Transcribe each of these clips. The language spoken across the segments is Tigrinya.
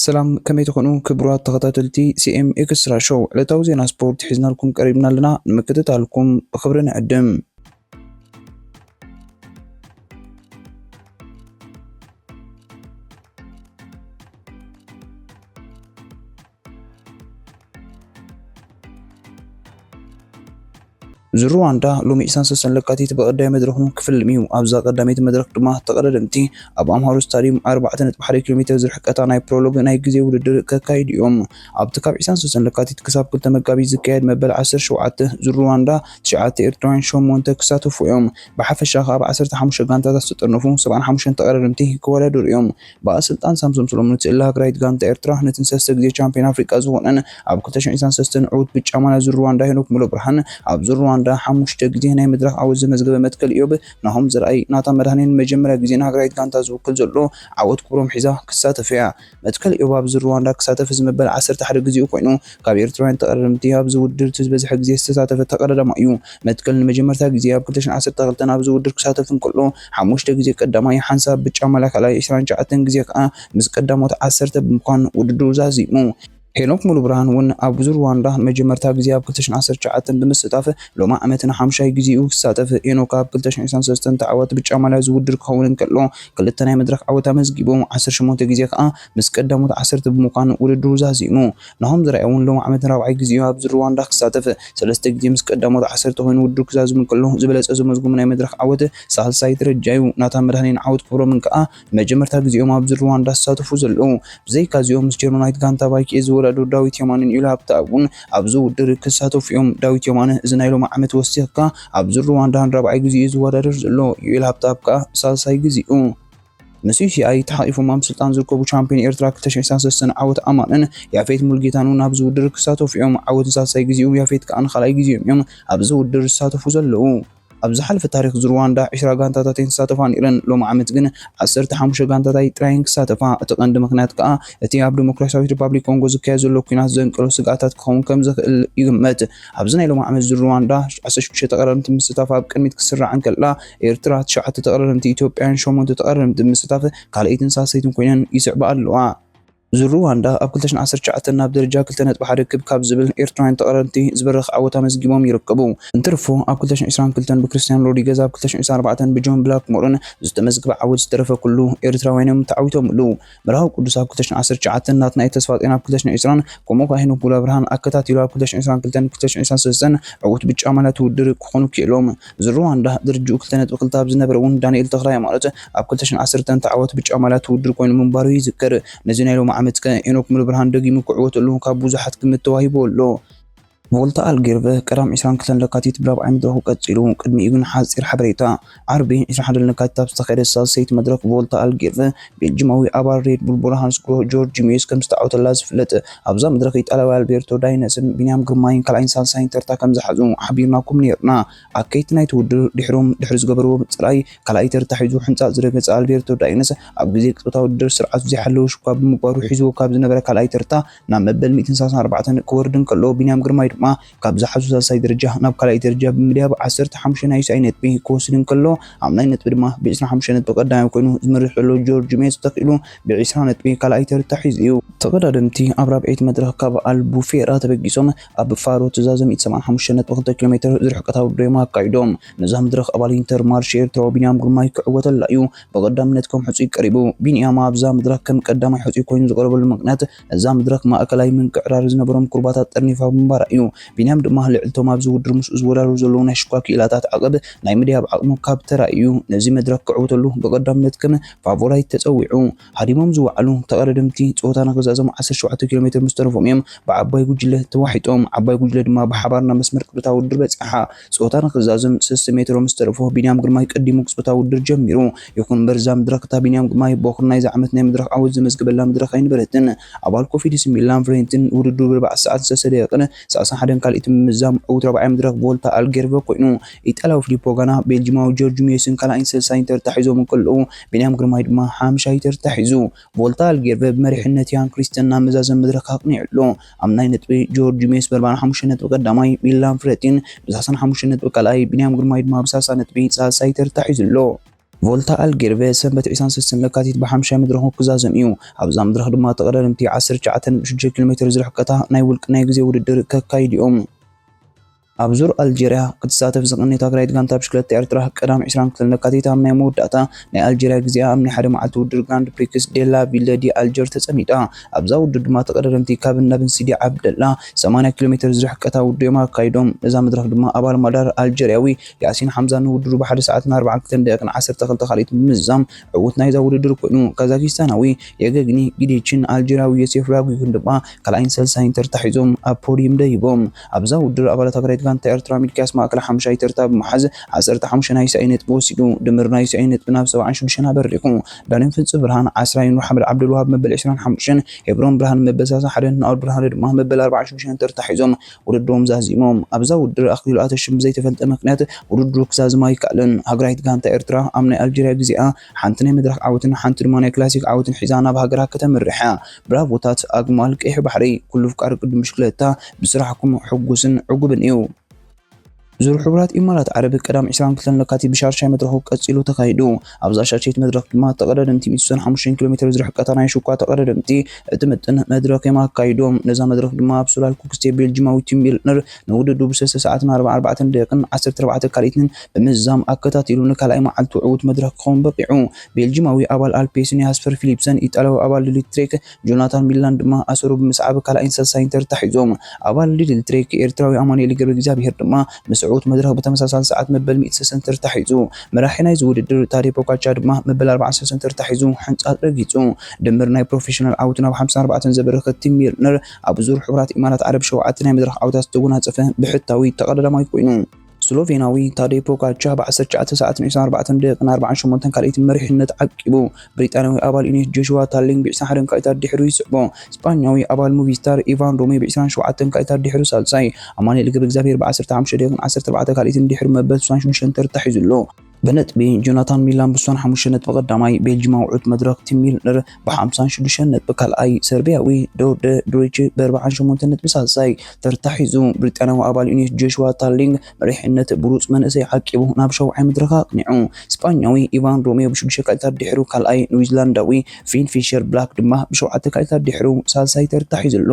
ሰላም፣ ከመይ ትኾኑ ክቡራት ተኸታተልቲ ሲ ኤም ኤክስትራ ሾው? ዕለታዊ ዜና ስፖርት ሒዝናልኩም ቀሪብና ኣለና። ንምክትታልኩም ብኽብሪ ንዕድም። ዙር ሩዋንዳ ሎሚ ዕስራን ሰለስተን ለካቲት ብቐዳይ መድረኹ ክፍልም እዩ። ኣብዛ ቀዳመይቲ መድረኽ ድማ ተቐዳደምቲ ኣብ ኣምሃሩ ስታዲየም ኣርባዕተ ነጥቢ ሓደ ኪሎ ሜትር ዝርሕቀታ ናይ ፕሮሎግ ናይ ግዜ ውድድር ከካይዱ እዮም። ኣብቲ ካብ ዕስራን ሰለስተን ለካቲት ክሳብ ክልተ መጋቢት ዝካየድ መበል ዓሰርተ ሸውዓተ ዙር ሩዋንዳ ትሽዓተ ኤርትራውያን ሸሞንተ ክሳተፉ እዮም። ብሓፈሻ ካብ ዓሰርተ ሓሙሽተ ጋንታታት ዝተጠርነፉ ሰብዓን ሓሙሽተን ተቐዳደምቲ ክወዳደሩ እዮም። ብኣሰልጣን ሳምሶም ሰሎሞን እትእለ ሃገራዊት ጋንታ ኤርትራ ነትን ሰለስተ ግዜ ቻምፒዮን ኣፍሪቃ ዝኾነን ኣብ ክልተ ሽሕን ዕስራን ሰለስተን ዕዉት ብጫ ማልያ ዙር ሩዋንዳ ሄኖክ ሙሉብርሃን ኣብ ዙር ሩዋንዳ ሓሙሽተ ግዜ ናይ መድረኽ ዓወት ዘመዝገበ መትከል ኢዮብ ናሆም ዘርኣይ ናታ መድሃኔን መጀመርያ ግዜ ንሃገራዊት ጋንታ ዝውክል ዘሎ ዓወት ክብሮም ሒዛ ክሳተፍ እያ። መትከል ኢዮብ ኣብ ዙር ሩዋንዳ ክሳተፍ እዚ መበል ዓሰርተ ሓደ ግዜኡ ኮይኑ ካብ ኤርትራውያን ተቐዳደምቲ ኣብዚ ውድድር እቲ ዝበዝሐ ግዜ ዝተሳተፈ ተቐዳዳማይ እዩ። መትከል ንመጀመርታ ግዜ ኣብ ክልተ ሽሕን ዓሰርተ ክልተን ኣብዚ ውድድር ክሳተፍ እንከሎ ሓሙሽተ ግዜ ቀዳማይ፣ ሓንሳብ ብጫ ማልያ ካልኣይ፣ ዕስራን ትሽዓተን ግዜ ከኣ ምስ ቀዳሞት ዓሰርተ ብምዃን ውድድሩ ዛዚሙ። ሄኖክ ሙሉብርሃን እውን ኣብ ዙር ሩዋንዳ ንመጀመርታ ግዜ ኣብ ክልተ ሽሕን ዓሰርተ ትሽዓተን ብምስታፍ ሎሚ ዓመት ንሓምሻይ ግዜኡ ክሳተፍ። ሄኖክ ኣብ ክልተ ሽሕን ዕስራን ሰለስተን ተዓዋቲ ብጫ ማልያ ዝውድር ክኸውን እንከሎ ክልተ ናይ መድረኽ ዓወት ኣመዝጊቡ። ዓሰርተ ሸሞንተ ግዜ ከኣ ምስ ቀዳሞት ዓሰርተ ብምዃን ውድድሩ ዛዚሙ። ናሆም ዘርኣይ እውን ሎሚ ዓመት ንራብዓይ ግዜኡ ኣብ ዙር ሩዋንዳ ክሳተፍ። ሰለስተ ግዜ ምስ ቀዳሞት ዓሰርተ ኮይኑ ውድድሩ ክዛዝም እንከሎ ዝበለጸ ዘመዝግቡ ናይ መድረኽ ዓወት ሳልሳይ ደረጃ እዩ። ናታ መድሃኔን ዓወት ክብሮምን ከኣ መጀመርታ ግዜኦም ኣብ ዙር ሩዋንዳ ዝሳተፉ ዘለዉ። ብዘይካ እዚኦም ምስ ጀርመናዊት ጋንታ ቫይኪኤ ዝወዳደሩ ዳዊት የማንን ዩል ሃብተኣብ እውን ኣብዚ ውድድር ክሳተፉ እዮም። ዳዊት የማነ እዚ ናይ ሎሚ ዓመት ወሲኽካ ኣብ ዙር ሩዋንዳ ንራብዓይ ግዜኡ ዝወዳደር ዘሎ። ዩል ሃብተኣብ ከኣ ሳልሳይ ግዜኡ። ምስ ዩ ሲ ኣይ ተሓቒፎም ኣብ ስልጣን ዝርከቡ ቻምፒዮን ኤርትራ ክልተ ሽሕን ዕስራን ሰለስተን ዓወት ኣማንን ያፌት ሙልጌታን እውን ኣብዚ ውድድር ክሳተፉ እዮም። ዓወት ንሳልሳይ ግዜኡ፣ ያፌት ከኣ ንኻልኣይ ግዜኦም እዮም ኣብዚ ውድድር ዝሳተፉ ዘለዉ። ኣብ ዝሓለፈ ታሪኽ ዙር ሩዋንዳ ዕስራ ጋንታታት እየን ዝሳተፋ ነይረን። ሎሚ ዓመት ግን ዓሰርተ ሓሙሽተ ጋንታታት ጥራይ እየን ክሳተፋ። እቲ ቀንዲ ምኽንያት ከኣ እቲ ኣብ ዲሞክራሲያዊት ሪፓብሊክ ኮንጎ ዝካየድ ዘሎ ኲናት ዘንቀሎ ስግኣታት ክኸውን ከም ዝኽእል ይግመት። ኣብዚ ናይ ሎሚ ዓመት ዙር ሩዋንዳ ዓሰርተ ሽዱሽተ ተቐዳደምቲ ምስታፍ ኣብ ቅድሚት ክስራዕ እንከላ፣ ኤርትራ ትሽዓተ ተቐዳደምቲ፣ ኢትዮጵያን ሸሞንተ ተቐዳደምቲ ምስታፍ ካልኣይትን ሳልሰይትን ኮይነን ይስዕባ ኣለዋ። ዙር ሩዋንዳ ኣብ ክልተ ሽሕን ዓሰርተ ትሽዓተን ናብ ደረጃ ክልተ ነጥቢ ሓደ ክብ ካብ ዝብል ኤርትራውያን ተቐዳደምቲ ዝበረኽ ዓወት ኣመዝጊቦም ይርከቡ። እንትርፎ ኣብ ክልተ ሽሕን ዕስራን ክልተን ብክርስቲያን ሮድሪገዝ፣ ኣብ ክልተ ሽሕን ዕስራን ኣርባዕተን ብጆን ብላክሞርን ዝተመዝግበ ዓወት ዝተረፈ ኩሉ ኤርትራውያን እዮም ተዓዊቶምሉ። መርሃዊ ቅዱስ ኣብ ክልተ ሽሕን ዓሰርተ ትሽዓተን፣ ናትናኤል ተስፋጼን ኣብ ክልተ ሽሕን ዕስራን፣ ከምኡ ከኣ ሄኖክ ሙሉብርሃን ኣከታቲሉ ኣብ ክልተ ሽሕን ዕስራን ክልተን ክልተ ሽሕን ዕስራን ሰለስተን ዕዉት ብጫ ማልያ እቲ ውድድር ክኾኑ ክኢሎም። ዙር ሩዋንዳ ደረጃኡ ክልተ ነጥቢ ክልተ ኣብ ዝነበረ እውን ዳንኤል ተኽለሃይማኖት ኣብ ክልተ ሽሕን ዓሰርተን ተዓዋቲ ብጫ ማልያ እቲ ውድድር ኮይኑ ምንባሩ ይዝከር። ነዚ ናይ ሎሚ ዓመት ከ ሄኖክ ሙሉብርሃን ደጊሙ ክዕወተሉ ካብ ብዙሓት ግምት ተዋሂቡ ኣሎ። ቮልታ ኣልጌርቨ ቀዳም ዕስራን ክልተን ለካቲት ብራብዓይ መድረኹ ቀጺሉ። ቅድሚኡ ግን ሓጺር ሓበሬታ። ዓርቢ ዕስራን ሓደን ለካቲት ኣብ ዝተኻየደ ሳልሰይቲ መድረኽ ቮልታ ኣልጌርቨ ቤልጂማዊ ኣባል ሬድ ቡል ቦራ ሃንስ ግሮ ጆርጅ ሜስ ከም ዝተዓወተላ ዝፍለጥ። ኣብዛ መድረኽ ኢጣልያዊ ኣልቤርቶ ዳይነስን ቢንያም ግርማይን ካልኣይን ሳልሳይን ተርታ ከም ዝሓዙ ሓቢርናኩም ነይርና። ኣከይቲ ናይቲ ውድድር ድሕሮም ድሕሪ ዝገበርዎ ምጽራይ ካልኣይ ተርታ ሒዙ ሕንጻጽ ዝረገጸ ኣልቤርቶ ዳይነስ ኣብ ግዜ ቅጽበታዊ ውድድር ስርዓቱ ዘይሓለወ ሽኳ ብምግባሩ ሒዝዎ ካብ ዝነበረ ካልኣይ ተርታ ናብ መበል ሚእትን ሰላሳን ኣርባዕተን ክወርድ እንከሎ፣ ቢንያም ግርማይ ድማ ካብ ዝሓዙ ሳልሳይ ደረጃ ናብ ካልኣይ ደረጃ ብምድያብ ዓሰርተ ሓሙሽተ ናይ ዩ ሲ ኣይ ነጥቢ ክወስድ እንከሎ፣ ኣምናይ ነጥቢ ድማ ብዕስራን ሓሙሽተን ነጥቢ ቀዳማይ ኮይኑ ዝመርሕ ዘሎ ጆርጅ ሜስ ተኪሉ ብዕስራ ነጥቢ ካልኣይ ተርታ ሒዙ እዩ። ተቐዳደምቲ ኣብ ራብዐይቲ መድረኽ ካብ ኣልቡፌራ ተበጊሶም ኣብ ፋሮ ትዛዘ ሚእቲ ሰብዓን ሓሙሽተን ነጥቢ ክልተ ኪሎ ሜትር ዝርሕቀታ ውድድር እዮም ኣካይዶም። ነዛ መድረኽ ኣባል ኢንተርማርሽ ኤርትራዊ ቢንያም ግርማይ ክዕወተላ እዩ ብቐዳምነት ከም ሕጹይ ቀሪቡ። ቢንያም ኣብዛ መድረኽ ከም ቀዳማይ ሕጹይ ኮይኑ ዝቐረበሉ ምኽንያት እዛ መድረኽ ማእከላይ ምንቅዕራር ዝነበሮም ኩርባታት ጠርኒፋ ብምንባራ እዩ። ቢንያም ድማ ልዕሊ እቶም ኣብዚ ውድድር ምስኡ ዝወዳደሩ ዘለዉ ናይ ሽኳ ክኢላታት ዓቐብ ናይ ምድያብ ዓቕሙ ካብ ተራእዩ ነዚ መድረኽ ክዕወተሉ ብቐዳምነት ከም ፋቮራይት ተጸዊዑ። ሃዲሞም ዝወዓሉ ተቐዳደምቲ ጸወታ ንኽዛዘሙ ዓሰርተ ሸውዓተ ኪሎ ሜትር ምስ ተረፎም እዮም ብዓባይ ጉጅለ ተዋሒጦም። ዓባይ ጉጅለ ድማ ብሓባር ናብ መስመር ቅጽበታዊ ውድድር በጽሓ። ጸወታ ንኽዛዘም ሰለስተ ሜትሮ ምስ ተረፎ ቢንያም ግርማይ ቀዲሙ ቅጽበታዊ ውድድር ጀሚሩ። ይኹን እምበር እዛ መድረኽ እታ ቢንያም ግርማይ ቦኽሪ ናይዚ ዓመት ናይ መድረኽ ዓወት ዘመዝገበላ መድረኽ ኣይነበረትን። ኣባል ኮፊድስን ሚላን ፍሬንትን ውድድሩ ብኣርባዕተ ሰዓት ሰለስተ ደቂቕን ሰላሳን ሓደን ካልኢት ብምምዛም ዕዉት ራብዓይ መድረኽ ቮልታ ኣልጌርቨ ኮይኑ። ኢጣልያዊ ፊሊፖ ጋና ቤልጂማዊ ጆርጅ ሜስን ካልኣይን ሳልሳይን ተርታ ሒዞም እንከለዉ፣ ቢንያም ግርማይ ድማ ሓምሻይ ተርታ ሒዙ። ቮልታ ኣልጌርቨ ብመሪሕነት ያን ክሪስተን ናብ መዛዘሚ መድረኽ ኣቕኒዑ ኣሎ። ኣምናይ ነጥቢ ጆርጅ ሜስ ብኣርባዓን ሓሙሽተን ነጥቢ ቀዳማይ፣ ሚላን ፍሬቲን ብሰላሳን ሓሙሽተን ነጥቢ ካልኣይ፣ ቢንያም ግርማይ ድማ ብሰላሳ ነጥቢ ሳልሳይ ተርታ ሒዙ ኣሎ። ቮልታ ኣልጌርቬ ሰንበት ዕስራን ሰለስተን ለካቲት ብሓምሻይ መድረኹ ክዛዘም እዩ። ኣብዛ መድረኽ ድማ ተቐዳደምቲ ዓሰርተ ትሽዓተ ነጥቢ ሽዱሽተ ኪሎ ሜትር ዝርሕቀታ ናይ ውልቂ ናይ ግዜ ውድድር ከካይዱ እዮም። ኣብ ዙር ኣልጀርያ ክትሳተፍ ዝቐነየት ሃገራዊት ጋንታ ብሽክለታ ኤርትራ ቀዳም ዕስራን ክልተን ለካቲት ኣብ ናይ መወዳእታ ናይ ኣልጀርያ ግዜኣ ኣብ ናይ ሓደ መዓልቲ ውድድር ግራንድ ፕሪክስ ዴላ ቪለ ዲ ኣልጀር ተጸሚጣ። ኣብዛ ውድድር ድማ ተቐዳደምቲ ካብን ናብን ሲዲ ዓብደላ ሰማንያ ኪሎ ሜትር ዝርሕቀታ ውድድር እዮም ኣካይዶም። ነዛ መድረኽ ድማ ኣባል ማዳር ኣልጀርያዊ ያሲን ሓምዛ ንውድድሩ ብሓደ ሰዓትን ኣርባዓን ክልተን ደቂቕን ዓሰርተ ክልተ ካልኢት ብምዝዛም ዕዉት ናይዛ ውድድር ኮይኑ፣ ካዛኪስታናዊ የገግኒ ጊዲችን ኣልጀርያዊ ዮሴፍ ራጉግን ድማ ካልኣይን ሳልሳይን ተርታ ሒዞም ኣብ ፖዲየም ደይቦም። ኣብዛ ውድድር ኣባላት ሃገራዊት ጋንታ ኤርትራ ሚልክያስ ማእከል ሓምሻይ ተርታ ብምሓዝ ዓሰርተ ሓሙሽተ ናይ ሳዒ ነጥቢ ወሲዱ፣ ድምር ናይ ሳዒ ነጥቢ ናብ ሰብዓን ሽዱሽተን ኣበሪኹ። ዳንኤል ፍጹም ብርሃን ዓስራይን ሓመድ ዓብዱልዋሃብ መበል ዕስራን ሓሙሽተን፣ ሄብሮን ብርሃን መበል ሰላሳን ሓደን፣ ናኦድ ብርሃነ ድማ መበል ኣርባዓን ሽዱሽተን ተርታ ሒዞም ውድድሮም ዛዚሞም። ኣብዛ ውድድር ኣኽሊሉ ኣተሽም ብዘይተፈልጠ ምኽንያት ውድድሩ ክዛዝም ኣይከኣለን። ሃገራዊት ጋንታ ኤርትራ ኣብ ናይ ኣልጀርያ ግዜኣ ሓንቲ ናይ መድረኽ ዓወትን ሓንቲ ድማ ናይ ክላሲክ ዓወትን ሒዛ ናብ ሃገራ ከተምርሕ እያ። ብራቮታት ኣግማል ቀይሕ ባሕሪ፣ ኩሉ ኣፍቃሪ ቅድም ብሽክለታ ብስራሕኩም ሕጉስን ዕጉብን እዩ። ዙር ሕቡራት ኢማራት ዓረብ ቀዳም ዕስራን ክልተን ለካቲት ብሻርሻይ መድረኹ ቀጺሉ ተኻይዱ። ኣብዛ ሻርሻይት መድረኽ ድማ ተቐዳደምቲ ሚእቲ ሓሙሽተ ኪሎ ሜትር ዝርሕቀታ ናይ ሽኳ ተቐዳደምቲ እትምጥን መድረኽ እዮም ኣካይዶም። ነዛ መድረኽ ድማ ኣብ ሶላል ኩክስቴ ቤልጂማዊ ቲም ሚልነር ንውድድሩ ብሰለስተ ሰዓትን ኣርባዓን ኣርባዕተን ደቂቕን ዓሰርተ ኣርባዕተ ካልኢትን ብምዝዛም ኣከታቲሉ ንካልኣይ መዓልቱ ዕዉት መድረኽ ክኸውን በቒዑ። ቤልጂማዊ ኣባል ኣልፔስን ያስፐር ፊሊፕሰን፣ ኢጣልያዊ ኣባል ሊትሬክ ጆናታን ሚላን ድማ ኣሰሩ ብምስዓብ ካልኣይን ሳልሳይን ተርታ ሒዞም። ኣባል ሊድል ትሬክ ኤርትራዊ ኣማኑኤል ገብረ እግዚኣብሔር ድማ ምስ ዕዉት መድረኽ ብተመሳሳሊ ሰዓት መበል ሚእቲ ሰሰን ተርታ ሒዙ። መራሒ ናይዚ ውድድር ታዴ ፖካቻ ድማ መበል ኣርባዓን ሰሰን ተርታ ሒዙ ሕንጻት ረጊጹ። ድምር ናይ ፕሮፌሽናል ዓወቱ ናብ ሓምሳን ኣርባዕተን ዘበረኸ ቲም ሚልነር ኣብ ዙር ሕቡራት ኢማራት ዓረብ ሸውዓተ ናይ መድረኽ ዓወታት ዝተጎናጸፈ ብሕታዊ ተቐዳዳማይ ኮይኑ። ስሎቬናዊ ታዴ ፖጋቻ ብ ዓሰርተ ትሽዓተ ሰዓትን ዕስራን ኣርባዕተን ደቂቕን ኣርባዓን ሸሞንተን ካልኢትን መሪሕነት ዓቂቡ። ብሪጣንያዊ ኣባል ኢኔስ ጆሽዋ ታሊንግ ብ ዕስራን ሓደን ካልኢታት ድሕሩ ይስዕቦ። ስጳኛዊ ኣባል ሙቪስታር ኢቫን ሮሜ ብ ዕስራን ሸውዓተን ካልኢታት ድሕሩ ሳልሳይ። ኣማኑኤል ገብረ እግዚኣብሔር ብ ዓሰርተ ሓሙሽተ ደቂቕን ዓሰርተ ኣርባዕተ ካልኢትን ድሕሩ መበል ስሳን ሽዱሽተን ተርታ ሒዙ ኣሎ። ብነጥቢ ጆናታን ሚላን ብ ስሳን ሓሙሽተ ነጥቢ ቀዳማይ፣ ቤልጂማዊ ዕዉት መድረኽ ቲም ሚልነር ብ ሓምሳን ሽዱሽተን ነጥቢ ካልኣይ፣ ሰርቢያዊ ዶርደ ዱሪች ብ ኣርባዓን ሸሞንተን ነጥቢ ሳልሳይ ተርታ ሒዙ። ብሪጣንያዊ ኣባል ኢኔስ ጆሽዋ ታሊንግ መሪሕነት ብሉጽ መንእሰይ ዓቂቡ ናብ ሻውዓይ መድረኽ ኣቕኒዑ። ስጳኛዊ ኢቫን ሮሜዮ ብሽዱሽተ ካልኢታት ድሕሩ ካልኣይ፣ ኒውዚላንዳዊ ፊን ፊሸር ብላክ ድማ ብሸውዓተ ካልኢታት ድሕሩ ሳልሳይ ተርታ ሒዙ ኣሎ።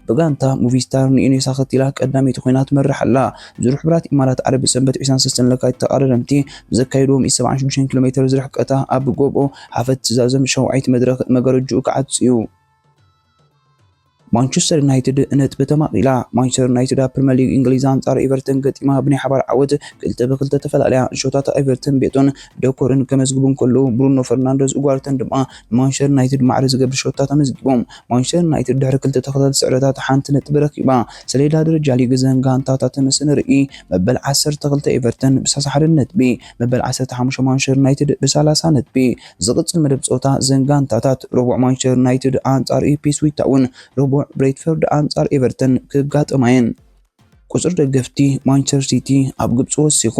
ብጋንታ ሙቪስታር ንኢኔስ ኣኸቲላ ቀዳመይቲ ኮይና ትመርሕ ኣላ። ዙር ሕቡራት ኢማራት ዓረብ ሰንበት ዕስራን ሰለስተን ለካቲት ተቐዳደምቲ ብዘካየድዎ ሚእቲ ሰብዓን ሽዱሽተን ኪሎ ሜትር ዝርሕቀታ ኣብ ጎቦ ሓፈት ትዛዘም ሻውዓይቲ መድረኽ መጋረጅኡ ክዓጽ እዩ። ማንቸስተር ዩናይትድ ነጥቢ ተማቒላ። ማንቸስተር ዩናይትድ ኣብ ፕሪምየር ሊግ እንግሊዝ ኣንጻር ኤቨርተን ገጢማ ብናይ ሓባር ዓወት ክልተ ብክልተ ተፈላለያ። ሾታት ኤቨርተን ቤቶን ዶኮርን ከመዝግቡ እንከለዉ፣ ብሩኖ ፈርናንደዝ ኡጓርተን ድማ ንማንቸስተር ዩናይትድ ማዕረ ዝገብር ሾታት ኣመዝጊቦም። ማንቸስተር ዩናይትድ ድሕሪ ክልተ ተኸታተልቲ ስዕረታት ሓንቲ ነጥቢ ረኪባ። ሰሌዳ ደረጃ ሊግ እዘን ጋንታታት ምስ ንርኢ፣ መበል ዓሰርተ ክልተ ኤቨርተን ብ ሰላሳ ሓደ ነጥቢ፣ መበል ዓሰርተ ሓሙሽተ ማንቸስተር ዩናይትድ ብ ሰላሳ ነጥቢ። ዝቕጽል መደብ ጸወታ እዘን ጋንታታት ረቡዕ ማንቸስተር ዩናይትድ ኣንጻር ኢፕስዊች ታውን፣ ረቡዕ ብሬትፈርድ ኣንጻር ኤቨርተን ክጋጠማ እየን። ቁጽሪ ደገፍቲ ማንቸስተር ሲቲ ኣብ ግብጺ ወሲኹ።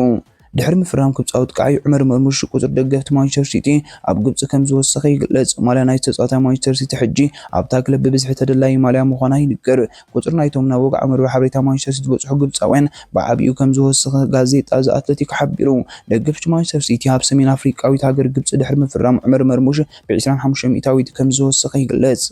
ድሕሪ ምፍራም ክጻወት ከኣ እዩ ዑመር መርሙሽ ቁጽሪ ደገፍቲ ማንቸስተር ሲቲ ኣብ ግብጺ ከም ዝወሰኸ ይግለጽ። ማልያ ናይቲ ተጻዋታይ ማንቸስተር ሲቲ ሕጂ ኣብታ ክለብ ብብዝሒ ተደላዪ ማልያ ምዃና ይንገር። ቁጽሪ ናይቶም ናብ ወግዓዊ መርበብ ሓበሬታ ማንቸስተር ሲቲ ዝበጽሑ ግብጻውያን ብዓቢኡ ከም ዝወሰኸ ጋዜጣ ዘ ኣትለቲክ ሓቢሩ። ደገፍቲ ማንቸስተር ሲቲ ኣብ ሰሜን ኣፍሪቃዊት ሃገር ግብጺ ድሕሪ ምፍራም ዑመር መርሙሽ ብ ዕስራን ሓሙሽተ ሚእታዊት ከም ዝወሰኸ ይግለጽ።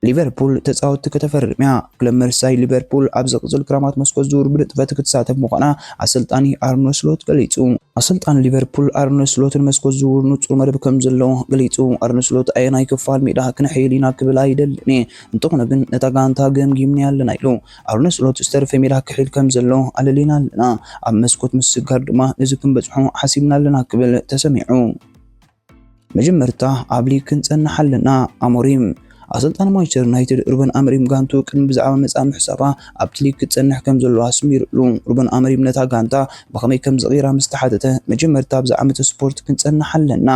ሊቨርፑል ተጻወትቲ ከተፈርም እያ። ክለብ መርሳይ ሊቨርፑል ኣብ ዝቕጽል ክረማት መስኮት ዝውውር ብንጥፈት ክትሳተፍ ምዃና ኣሰልጣኒ ኣርነ ስሎት ገሊጹ። ኣሰልጣኒ ሊቨርፑል ኣርነ ስሎት ንመስኮት ዝውውር ንጹር መደብ ከም ዘለዎ ገሊጹ። ኣርነ ስሎት ኣየናይ ክፋል ሜዳ ክነሕይል ኢና ክብል ኣይደልን እየ፣ እንተኾነ ግን ነታ ጋንታ ገምጊምና ኣለና ኢሉ። ኣርነ ስሎት ዝተረፈ ሜዳ ክሕይል ከም ዘሎ ኣለሊና ኣለና። ኣብ መስኮት ምስግጋር ድማ ነዚ ክንበጽሖ ሓሲብና ኣለና ክብል ተሰሚዑ። መጀመርታ ኣብ ሊግ ክንጸንሕ ኣለና። ኣሞሪም። ኣሰልጣኒ ማንቸስተር ዩናይትድ ሩበን ኣሞሪም ጋንቱ ቅድሚ ብዛዕባ መጻኢ ምሕሳባ ኣብቲ ሊግ ክትጸንሕ ከም ዘለዋ ኣስሚሩሉ። ሩበን ኣሞሪም ነታ ጋንታ ብኸመይ ከም ዝቕይራ ምስ ተሓተተ፣ መጀመርታ ብዛዕባ እቲ ስፖርት ክንጸንሕ ኣለና፣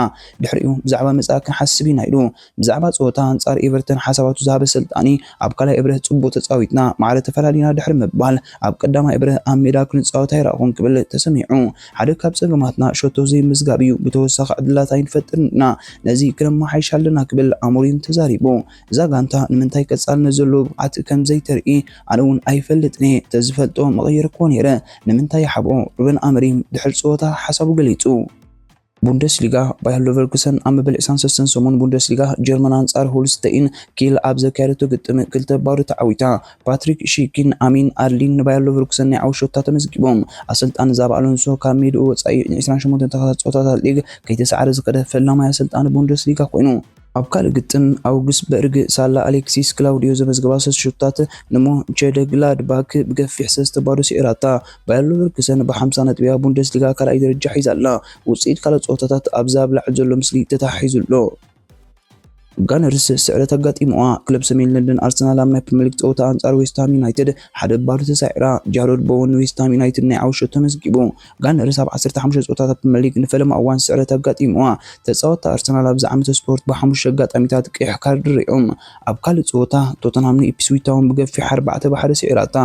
ድሕሪኡ ብዛዕባ መጻኢ ክንሓስብ ኢና ኢሉ። ብዛዕባ ጸወታ ኣንጻር ኤቨርተን ሓሳባቱ ዝሃበ ኣሰልጣኒ፣ ኣብ ካልኣይ እብረ ጽቡቕ ተጻዊትና፣ ማዕረ ተፈላሊና ድሕሪ ምባል፣ ኣብ ቀዳማይ እብረ ኣብ ሜዳ ክንጻወት ኣይረኣኹን ክብል ተሰሚዑ። ሓደ ካብ ጸገማትና ሸቶ ዘይምዝጋብ እዩ፣ ብተወሳኺ ዕድላት ኣይንፈጥርን ኢና፣ ነዚ ክነመሓይሽ ኣለና ክብል ኣሞሪም ተዛሪቡ። እዛ ጋንታ ንምንታይ ቀጻልነት ዘለዎ ብቕዓት ከም ዘይተርኢ ኣነ እውን ኣይፈልጥን እየ፣ ተዝፈልጦ መቐየርክዎ ነይረ። ንምንታይ ይሓብኦ? ሩበን ኣሞሪም ድሕሪ ጸወታ ሓሳቡ ገሊጹ። ቡንደስሊጋ፣ ባየር ሌቨርኩሰን ኣብ መበል ዕስራን ሰለስተን ሰሙን ቡንደስሊጋ ጀርመን ኣንጻር ሆልስተይን ኪል ኣብ ዘካየደቶ ግጥም ክልተ ባዶ ተዓዊታ። ፓትሪክ ሺኪን ኣሚን ኣድሊን ንባየር ሌቨርኩሰን ናይ ዓወት ሸቶታት ተመዝጊቦም። ኣሰልጣኒ ዛቢ ኣሎንሶ ካብ ሜድኡ ወጻኢ ንዕስራን ሸሞንተን ተኸታታሊ ጸወታታት ሊግ ከይተሳዕረ ዝኸደ ፈላማይ ኣሰልጣኒ ቡንደስሊጋ ኮይኑ። ኣብ ካልእ ግጥም፣ ኣውግስበርግ ሳላ ኣሌክሲስ ክላውዲዮ ዘመዝገባ ሰለስተ ሸቶታት ንሞንቸንግላድባክ ብገፊሕ ሰለስተ ባዶ ስዒራታ። ባየር ሌቨርኩሰን ብሓምሳ ነጥቢ ኣብ ቡንደስሊጋ ካልኣይ ደረጃ ሒዛ ኣላ። ውጽኢት ካልኦት ጸወታታት ኣብዚ ኣብ ላዕሊ ዘሎ ምስሊ ተታሒዙ ኣሎ። ጋነርስ ስዕረት ኣጋጢምዋ። ክለብ ሰሜን ለንደን ኣርሰናል ኣብ ናይ ፕሪምየር ሊግ ጸወታ ኣንጻር ዌስትሃም ዩናይትድ ሓደ ባዶ ተሳዒራ። ጃሮድ ቦወን ንዌስትሃም ዩናይትድ ናይ ዓወት ሸቶ ተመዝጊቡ። ጋነርስ ኣብ ዓሰርተ ሓሙሽተ ጸወታታት ፕሪምየር ሊግ ንፈለማ እዋን ስዕረት ኣጋጢምዋ። ተጻወትቲ ኣርሰናል ኣብዚ ዓመተ ስፖርት ብሓሙሽተ ኣጋጣሚታት ቀይሕ ካርድ ርኢዮም። ኣብ ካልእ ጸወታ ቶተንሃም ንኢፕስዊች ታውን ብገፊሕ ኣርባዕተ ብ ሓደ ስዒራታ።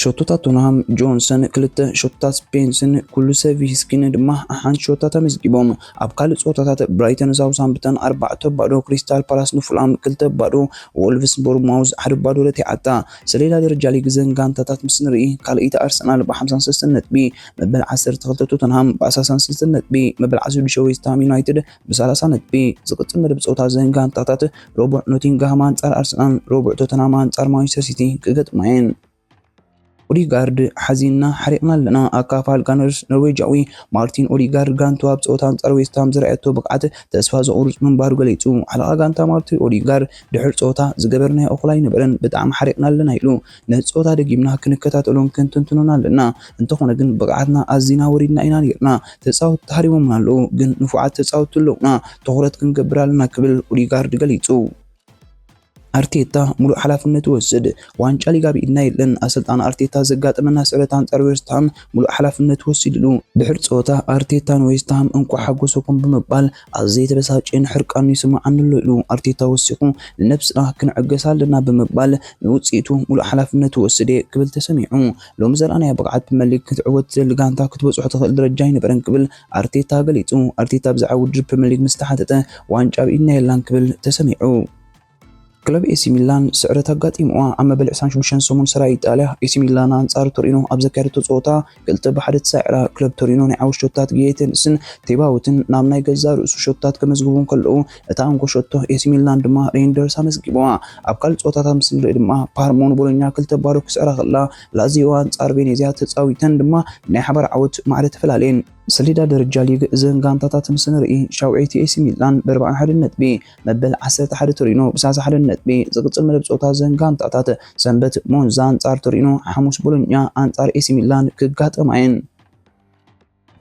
ሸቶታት ቶተንሃም፣ ጆንሰን ክልተ ሸቶታት፣ ስፔንስን ኩሉሰቪስኪን ድማ ሓንቲ ሸቶ ተመዝጊቦም። ኣብ ካልእ ጸወታታት ብራይተን ሳውዝሃምፕተን ኣርባዕተ ባዶ፣ ክሪስታል ፓላስ ንፉልሃም ክልተ ባዶ፣ ወልቭስ ቦርማውዝ ሓደ ባዶ ረቲዓታ። ሰሌዳ ደረጃ ሊግ እዘን ጋንታታት ምስ ንርኢ፣ ካልኣይቲ ኣርሰናል ብ ሓምሳን ሰለስተን ነጥቢ፣ መበል ዓሰርተ ክልተ ቶተንሃም ብ ሰላሳን ሰለስተን ነጥቢ፣ መበል ዓሰርተ ሽዱሽተ ዌስትሃም ዩናይትድ ብ ሰላሳ ነጥቢ። ዝቕጽል መደብ ጸወታ እዘን ጋንታታት ረቡዕ ኖቲንግሃም ኣንጻር ኣርሰናል፣ ረቡዕ ቶተንሃም ኣንጻር ማንቸስተር ሲቲ ክገጥማ እየን። ኦዲጋርድ ሓዚንና ሓሪቕና ኣለና። ኣካፋል ጋነርስ ኖርዌጃዊ ማርቲን ኦዲጋርድ ጋንቱ ኣብ ጸወታ ኣንጻር ዌስትሃም ዘርኣየቶ ብቕዓት ተስፋ ዘቑርጽ ምንባሩ ገሊጹ። ሓለቓ ጋንታ ማርቲን ኦዲጋርድ ድሕሪ ጸወታ ዝገበርናዮ እኹል ኣይነበረን፣ ብጣዕሚ ሓሪቕና ኣለና ኢሉ። ነቲ ጸወታ ደጊምና ክንከታተሎን ክንትንትኖን ኣለና። እንተኾነ ግን ብቕዓትና ኣዚና ወሪድና ኢና ነይርና። ተጻወትቲ ተሃሪሞምና ኣለዉ፣ ግን ንፉዓት ተጻወትቲ ኣለዉና። ትኹረት ክንገብር ኣለና ክብል ኦዲጋርድ ገሊጹ። ኣርቴታ ሙሉእ ሓላፍነት ይወስድ። ዋንጫ ሊግ ኣብ ኢድና የለን። ኣሰልጣኒ ኣርቴታ ዘጋጠመና ስዕረት ኣንጻር ዌስትሃም ሙሉእ ሓላፍነት ወሲድሉ። ድሕሪ ጸወታ ኣርቴታ ንዌስትሃም እንኳዕ ሓጎሰኩም ብምባል ኣዝየ ተበሳጭየን ሕርቃኑ ይስምዓኒ ኣሎ ኢሉ። ኣርቴታ ወሲኹ ንነብስና ክንዕገስ ኣለና ብምባል ንውጽኢቱ ሙሉእ ሓላፍነት ይወስድ እየ ክብል ተሰሚዑ። ሎሚ ዘርኣናዮ ብቕዓት ፕሪምየር ሊግ ክትዕወት ትደሊ ጋንታ ክትበጽሖ ትኽእል ደረጃ ኣይነበረን ክብል ኣርቴታ ገሊጹ። ኣርቴታ ብዛዕባ ውድድር ፕሪምየር ሊግ ምስ ተሓተተ ዋንጫ ኣብ ኢድና የላን ክብል ተሰሚዑ። ክለብ ኤሲ ሚላን ስዕረት ኣጋጢምዋ። ኣብ መበል ዕስራን ሽዱሽተን ሰሙን ሰራይ ኢጣልያ ኤሲ ሚላን ኣንጻር ቶሪኖ ኣብ ዘካየደቶ ጸወታ ክልተ ብ ሓደ ተሳዒራ። ክለብ ቶሪኖ ናይ ዓወት ሸቶታት ጊየተንስን ቴባውትን ናብ ናይ ገዛእ ርእሱ ሸቶታት ከመዝግቡ እንከለዉ፣ እታ እንኮ ሸቶ ኤሲ ሚላን ድማ ሬንደርስ ኣመዝጊብዋ። ኣብ ካልእ ጸወታታት ምስ ንርኢ ድማ ፓርሞ ንቦሎኛ ክልተ ባዶ ክስዕራ ከላ፣ ላዚዮ ኣንጻር ቬኔዝያ ተጻዊተን ድማ ብናይ ሓባር ዓወት ማዕረ ተፈላለየን። ሰሌዳ ደረጃ ሊግ እዘን ጋንታታት ምስ ንርኢ፣ ሻውዐይቲ ኤሲ ሚላን ብ ኣርብዓን ሓደን ነጥቢ፣ መበል ዓሰርተ ሓደ ቶሪኖ ብ ሰላሳ ሓደን ነጥቢ። ዝቕጽል መደብ ጸወታ እዘን ጋንታታት ሰንበት ሞንዛ ኣንጻር ቶሪኖ፣ ሓሙስ ቦሎኛ ኣንጻር ኤሲ ሚላን ክጋጠማ እየን።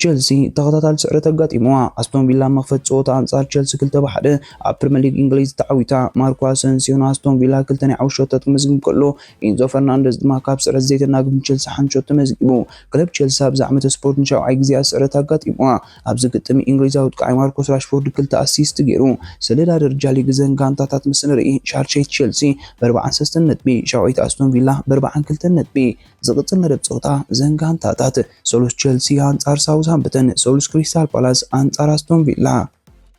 ቸልሲ ተኸታታሊ ስዕረት ኣጋጢምዋ። ኣስቶን ቪላ መኽፈቲ ጸወታ ኣንጻር ቸልሲ ክልተ ብ ሓደ ኣብ ፕሪምየር ሊግ እንግሊዝ ተዓዊታ። ማርኮ ኣሰንሲዮ ንኣስቶን ቪላ ክልተ ናይ ዓወት ሸቶታት ክመዝግብ ከሎ፣ ኢንዞ ፈርናንደዝ ድማ ካብ ስዕረት ዘይተናግፍ ንቸልሲ ሓንቲ ሸቶ ተመዝጊቡ። ክለብ ቸልሲ ኣብዚ ዓመተ ስፖርት ንሻውዓይ ግዜ ስዕረት ኣጋጢምዋ። ኣብዚ ግጥም እንግሊዛዊ ኣጥቃዓይ ማርኮስ ራሽፎርድ ክልተ ኣሲስት ገይሩ። ሰሌዳ ደረጃ ሊግ እዘን ጋንታታት ምስ ንርኢ፣ ሻርሸይቲ ቸልሲ ብ ኣርብዓን ሰለስተን ነጥቢ፣ ሻውዐይቲ ኣስቶን ቪላ ብ ኣርብዓን ክልተን ነጥቢ። ዝቕጽል መደብ ጸወታ እዘን ጋንታታት፣ ሰሉስ ቸልሲ ኣንጻር ሳውዝሃምፕተን፣ ሰሉስ ክሪስታል ፓላስ ኣንጻር ኣስቶን ቪላ።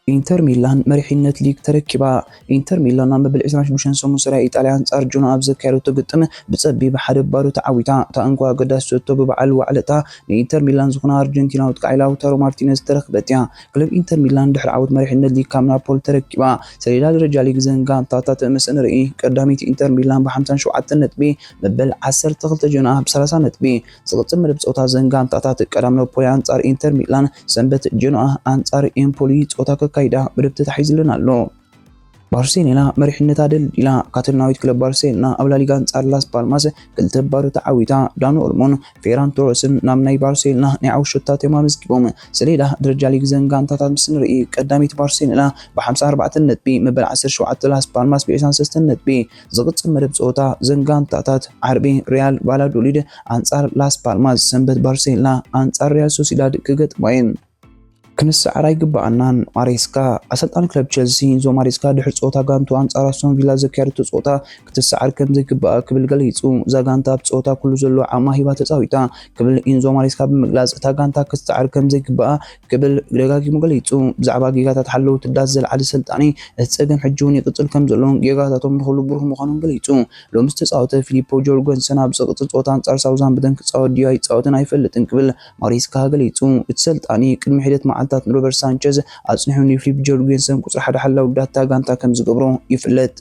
ኢንተር ሚላን መሪሕነት ሊግ ተረኪባ። ኢንተር ሚላን ኣብ መበል ዕስራን ሽዱሽተን ሰሙን ሰራይ ኢጣልያ ኣንጻር ጆኖ ኣብ ዘካየደቶ ግጥም ብጸቢብ ሓደ ባዶ ተዓዊታ። እታ እንኮ ኣገዳሲ ሸቶ ብበዓል ዋዕለታ ንኢንተር ሚላን ዝኾነ ኣርጀንቲናዊ ኣጥቃዓይ ላውታሮ ማርቲነዝ ዝተረኽበት እያ። ክለብ ኢንተር ሚላን ድሕሪ ዓወት መሪሕነት ሊግ ካብ ናፖሊ ተረኪባ። ሰሌዳ ደረጃ ሊግ እዘን ጋንታታት ምስ ንርኢ፣ ቀዳመይቲ ኢንተር ሚላን ብ ሓምሳን ሸውዓተን ነጥቢ፣ መበል ዓሰርተ ክልተ ጀኖኣ ብ ሰላሳ ነጥቢ። ዝቕጽል መደብ ጸወታ እዘን ጋንታታት፣ ቀዳም ናፖሊ ኣንጻር ኢንተር ሚላን፣ ሰንበት ጀኖኣ ኣንጻር ኤምፖሊ ጸወታ ከካይዳ መደብ ተታሒዝለን ኣሎ። ባርሴሎና መሪሕነታ ደልዲላ። ካታሎናዊት ክለብ ባርሴሎና ኣብ ላሊጋ ኣንጻር ላስ ፓልማስ ክልተ ባዶ ተዓዊታ። ዳኒ ኦልሞን ፌራን ቶረስን ናብ ናይ ባርሴሎና ናይ ዓወት ሸቶታት እዮም ኣመዝጊቦም። ሰሌዳ ደረጃ ሊግ እዘን ጋንታታት ምስ ንርኢ፣ ቀዳመይቲ ባርሴሎና ብ ሓምሳ ኣርባዕተ ነጥቢ፣ መበል ዓሰርተ ሸውዓተ ላስ ፓልማስ ብ ዕስራን ሰለስተን ነጥቢ። ዝቕጽል መደብ ጸወታ እዘን ጋንታታት፣ ዓርቢ ሪያል ቫላዶሊድ ኣንጻር ላስ ፓልማስ፣ ሰንበት ባርሴሎና ኣንጻር ሪያል ሶሲዳድ ክገጥማ እየን። ክንሰዓር ኣይግብኣናን። ማሬስካ። ኣሰልጣኒ ክለብ ቸልሲ ኢንዞ ማሬስካ ድሕሪ ጸወታ ጋንቱ ኣንጻር ኣስቶን ቪላ ዘካየደቶ ጸወታ ክትሰዓር ከም ዘይግብኣ ክብል ገሊጹ። እዛ ጋንታ ኣብ ጸወታ ኩሉ ዘሎ ዓቕማ ሂባ ተጻዊታ ክብል ኢንዞ ማሬስካ ብምግላጽ፣ እታ ጋንታ ክትሰዓር ከም ዘይግብኣ ክብል ደጋጊሙ ገሊጹ። ብዛዕባ ጌጋታት ሓለውቲ ዳስ ዘልዓለ ሰልጣኒ፣ እቲ ጸገም ሕጂ እውን ይቕጽል ከም ዘሎን ጌጋታቶም ንኹሉ ብሩህ ምዃኑን ገሊጹ። ሎሚ ዝተጻወተ ፊሊፖ ጆርገንሰን ኣብ ዝቕጽል ጸወታ ኣንጻር ሳውዝሃምፕተን ክጻወት ድዩ ኣይጻወትን ኣይፈልጥን ክብል ማሬስካ ገሊጹ። እቲ ሰልጣኒ ቅድሚ ሒደት መዓልቲ ኣስታት ንሮበርት ሳንቸዝ ኣጽኒሑ ንፊሊፕ ጆርጌንሰን ቁጽሪ ሓደ ሓላዊ ዳታ ጋንታ ከም ዝገብሮ ይፍለጥ።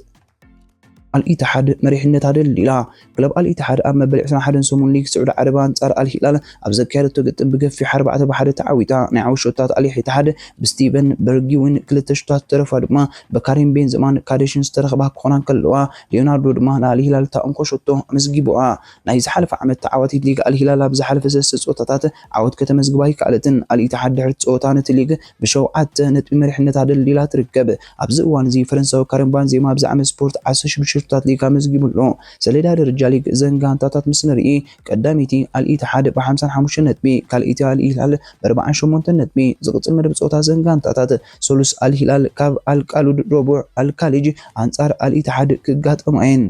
ኣልኢትሓድ መሪሕነታ ደልዲላ። ክለብ ኣልኢትሓድ ኣብ መበል ዕስራን ሓደን ሰሙን ሊግ ስዑዲ ዓረብ ኣንጻር ኣልሂላል ኣብ ዘካየደቶ ግጥም ብገፊሕ ኣርባዕተ ብሓደ ተዓዊታ። ናይ ዓወት ሾታት ኣልኢትሓድ ብስቲቨን በርጊዊን፣ ክልተ ሾታት ዝተረፋ ድማ ብካሪም ቤንዘማን ካዴሽን ዝተረኽባ ክኾና እንከለዋ፣ ሊዮናርዶ ድማ ንኣልሂላል እታ እንኮ ሸቶ ኣመዝጊቡኣ። ናይ ዝሓለፈ ዓመት ተዓዋቲት ሊግ ኣልሂላል ኣብ ዝሓለፈ ሰለስተ ጸወታታት ዓወት ከተመዝግብ ኣይከኣለትን። ኣልኢትሓድ ድሕሪ ጸወታ ነቲ ሊግ ብሸውዓተ ነጥቢ መሪሕነታ ደልዲላ ትርከብ። ኣብዚ እዋን እዚ ፈረንሳዊ ካሪም ባንዜማ ኣብዚ ዓመት ስፖርት ዓሰርተ ሽዱሽተ ሸቶታት ሊግ ኣመዝጊቡ ኣሎ። ሰሌዳ ደረጃ ሊግ እዘን ጋንታታት ምስ ንርኢ፣ ቀዳመይቲ ኣልኢትሓድ ብሓምሳን ሓሙሽተን ነጥቢ፣ ካልኣይቲ ኣልሂላል ብኣርባዓን ሸሞንተን ነጥቢ። ዝቕጽል መደብ ጸወታ እዘን ጋንታታት፣ ሰሉስ ኣልሂላል ካብ ኣልቃሉድ፣ ረቡዕ ኣልካሊጅ ኣንጻር ኣልኢትሓድ ክጋጠማ እየን።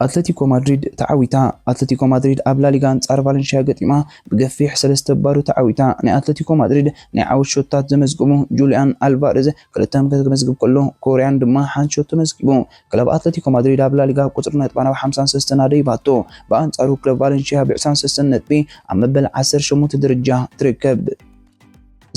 ኣትለቲኮ ማድሪድ ተዓዊታ። ኣትለቲኮ ማድሪድ ኣብ ላሊጋ ኣንጻር ቫለንሺያ ገጢማ ብገፊሕ ሰለስተ ባዶ ተዓዊታ። ናይ ኣትለቲኮ ማድሪድ ናይ ዓወት ሾታት ዘመዝግቡ ጁልያን ኣልቫሬዝ ክልተ ክመዝግብ ከሎ፣ ኮርያን ድማ ሓንቲ ሾት ተመዝጊቡ። ክለብ ኣትለቲኮ ማድሪድ ኣብ ላሊጋ ቁጽሪ ነጥባ ናብ ሓምሳን ሰለስተን ኣደይባቶ። ብኣንጻሩ ክለብ ቫለንሺያ ብዕስራን ሰለስተን ነጥቢ ኣብ መበል ዓሰርተ ሸሞንተ ደረጃ ትርከብ።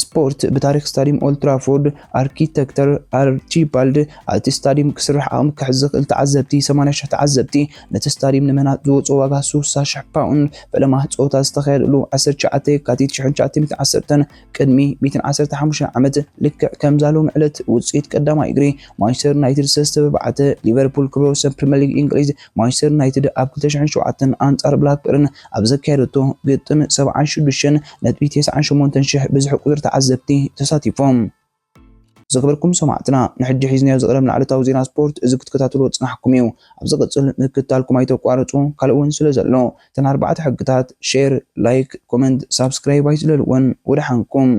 ስፖርት ብታሪኽ ስታዲየም ኦልድ ትራፎርድ። ኣርኪቴክተር ኣርቺባልድ እቲ ስታዲየም ክስራሕ ዓቕሚ ክሕዝ ዝኽእል ተዓዘብቲ፣ ሰማንያ ሽሕ ተዓዘብቲ፣ ነቲ ስታዲየም ንምህናጽ ዝወፅኦ ዋጋ ስሳ ሽሕ ፓውንድ፣ ፈለማ ፀወታ ዝተኻየደሉ ዓሰርተ ትሽዓተ የካቲት ሽሕን ትሽዓተ ሚእትን ዓሰርተን ቅድሚ ሚእትን ዓሰርተ ሓሙሽተን ዓመት ልክዕ ከምዛ ሎም ዕለት ውፅኢት ቀዳማይ እግሪ ማንቸስተር ዩናይትድ ሰለስተ ብኣርባዕተ፣ ሊቨርፑል ክብረ ወሰን ፕሪምየር ሊግ እንግሊዝ ማንቸስተር ዩናይትድ ኣብ ክልተ ሽሕን ሸውዓተን ኣንጻር ብላክበርን ኣብ ዘካየደቶ ግጥም ሰብዓን ሽዱሽተን ነጥቢ ተስዓን ሸሞንተን ሽሕ ብዝሒ ቁጽሪ ተዓዘብቲ ተሳቲፎም። ዝኸበርኩም ሰማዕትና፣ ንሕጂ ሒዝናዮ ዝቐረብና ዕለታዊ ዜና ስፖርት እዚ ክትከታተልዎ ጽናሕኩም እዩ። ኣብ ዝቕጽል ምክትታልኩም ኣይተቋርጹ፣ ካልእ እውን ስለ ዘሎ እተን ኣርባዕተ ሕግታት ሼር፣ ላይክ፣ ኮመንት፣ ሳብስክራይብ ኣይዝለልወን። ወደሓንኩም።